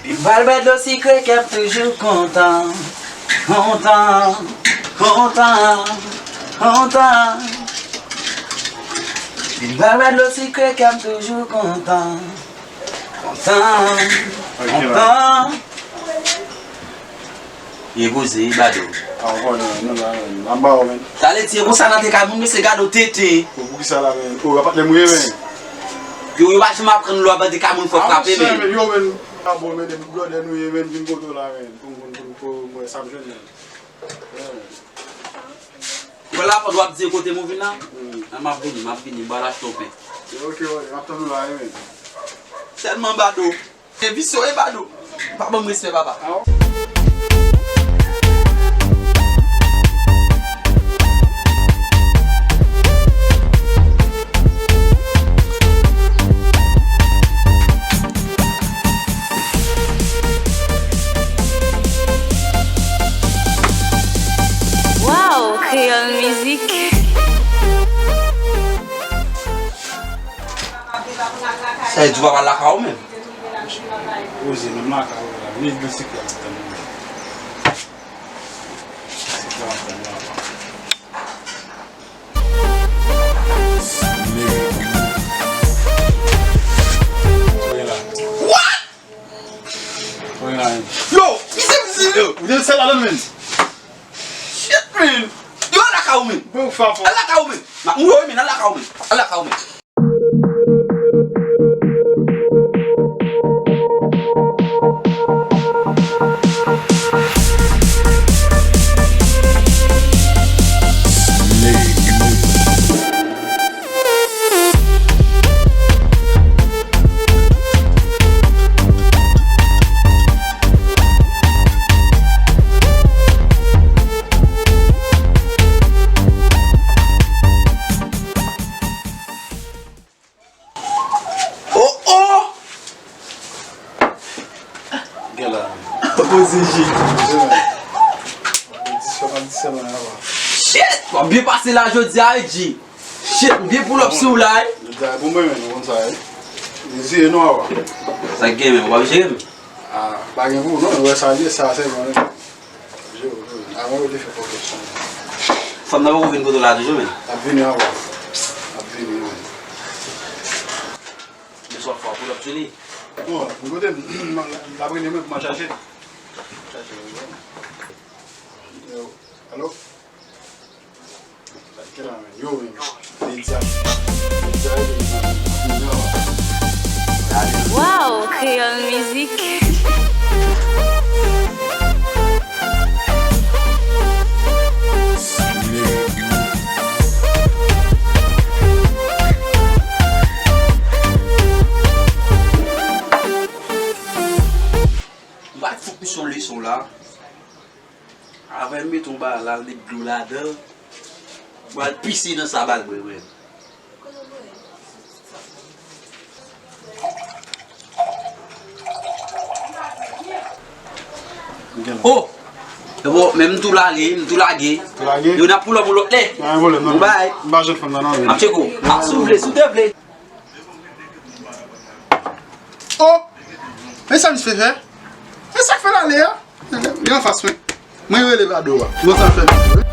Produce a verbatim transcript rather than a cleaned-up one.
Vin bal bwè dlo sikre, kè m toujou kontan. Kontan, kontan, kontan. Vin bal bwè dlo sikre, kè m toujou kontan. Kontan, kontan. Ye poze, Bado. A, w konnen, non, la, men. M ap ba w, men. Talè ti, e konsa nan te kay moun, mesye, gade w tete. Pou, poukisa la, men? O, patnè m ou ye, men. Yo, yo pa janm aprann lwa bandi kay moun fò frape, men. Yo, men. A bon, men, depi blòdè nou ye, men, vin kote w la, men. Pou, pou, pou, pou, mwen, sa m jwenn, men. Wè la, pandan w ap di kote m ou vin la? Wi. A, m ap vini, m ap vini, m pral achte yon pen. Ok, ok, m ap tann ou la, wi, men. Sèlman Bado. E visye w ye, Bado. Pa ban m respè, papa. Wow, Kreyòl Mizik. Sa vle di w pa pral lakay ou menm? Poze, menm lakay ou la. Vin jis sikla ap tann ou. Sikla ap tann ou. What? Yo, misye, misye, yo. Ou te sèl ladan, men. Shit, man. Yo, al lakay ou, men. Bon, fè afè. Al lakay ou, men. M ap mouri, men. Al lakay ou, men. Al lakay ou, men. Oh, oh! Gen la. Poze G. Poze, men. Poze, men. Shit! W ap byen pase la jodi a, wi, G. Shit, m byen pull up sou w la, wi. Jodi a bon mwen, men, nou konn sa, wi. Mezire nou, awa. Sa k gen, men, w ap jere m? Ah, pa gen pou, non, wè sa l ye, sa, se bon, wi. Yo, yo, avan yo te fè pwomosyon. Fanm nan poko vin kote w la toujou, men? L ap vini ankò. L ap vini, men. Mesye w ap fè w pull up sou li? Bon, m kote m, m, l ap rele mwen pou m al chache l. Chache l, wi. Yo, alo? Yo, men. Medya. Medya, yo, men. Wow, Kreyòl Mizik. M pa t fout misyon leson la. Avan m mete yon bagay la, m met dlo ladan. M pral pise nan sa ba l bwè, bwè. Oh! E bon, men m tou lage, m tou lage. Tou lage? Yo, n ap pull up yon lòt lè. Pa gen pwoblèm, non. Bon, bay. M pa jwenn fanm nan, non, men. M ap tcheke w. Ah, si w vle, si w te vle. Oh! Men sa misye fè? Men sa k fè l ale a? Li anfas mwen. Mwen rele Bado a. Bon, sa fè.